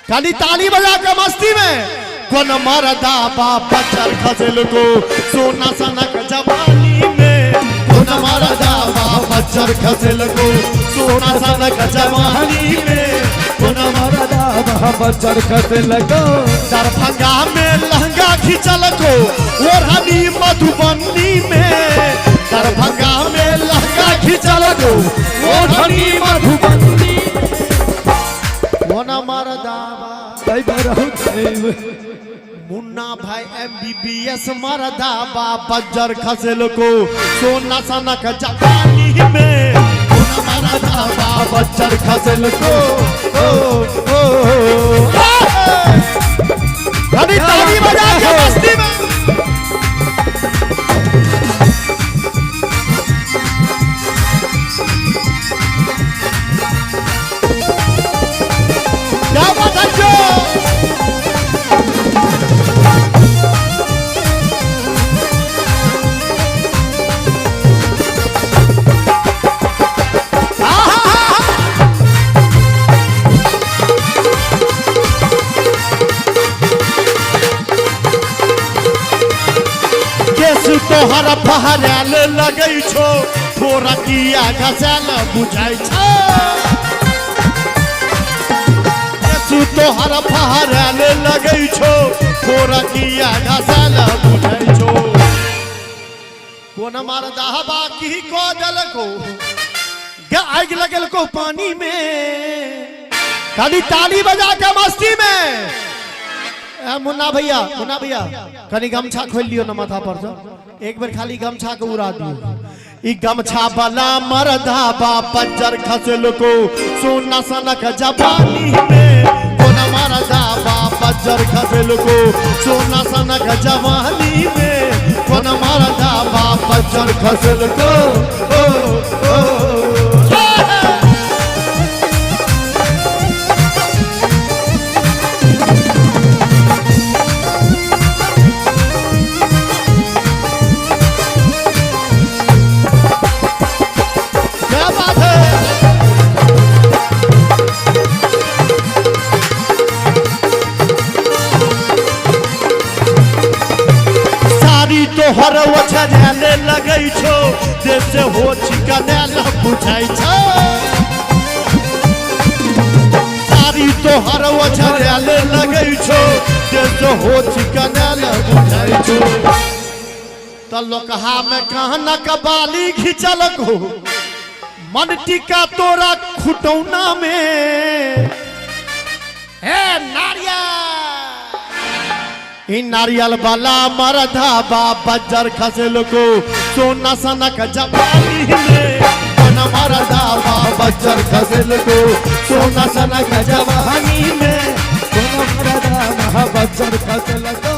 खाली ताली बजा के मस्ती में। कोन मरदा बाप बच्चर खसेल को सोना सनक जवानी में। कोन मरदा बाप बच्चर खसेल को सोना सनक जवानी में। कोन मरदा बाप बच्चर खसेल को। दरभंगा में लहंगा खिंचल को ओढ़नी मधुबनी में। दरभंगा में लहंगा खिंचल को ओढ़नी मधुबनी। कोन मरदा मुन्ना भाई एमबीबीएस मरदा बा बज्जर खसेल को सोना सनक जवानी में। मुन्ना मरदा बा बज्जर खसेल को। ओ ओ अभी ताली बजा के मस्ती में। क्या बात है जो? तोहर फहरायल लगै छौ, थोड़ा किया घसायल बुझाइ छौ। केसु तोहर फहरायल लगै छौ, थोड़ा किया घसायल बुझाइ छौ। कोन मरदा बाकी को देलको गे आगि लगेलको पानी में। खाली ताली बजा के मस्ती में। ए मुन्ना भैया, मुन्ना भैया कनी गमछा खोल लियो ना माथा पर से, एक बेर खाली गमछा के उड़ा दियो। ई गमछा वाला मरदा बा बज्जर खसेल को सोना सनक जवानी में। कोना मरदा बा बज्जर खसेल को सोना सनक जवानी में। कोना मरदा बा बज्जर खसेल को। ओ ओ क्या बात है। साड़ी तोहर ओछाले लगै छौ, जैसे हो चिकनायल बुझाइ छौ। साड़ी तोहर ओछाले लगै छौ, जैसे हो चिकनायल बुझाइ छौ। त लोकहा में कानक बाली घिचल को मन टीका तोरा खुटौना में। हे नारियल, ई नारियल वाला मरदा बा बज्जर खसेल को सोना सनक जवानी में। कोन मरदा बा बज्जर खसेल को सोना सनक जवानी में। कोन मरदा बा बज्जर खसेल को।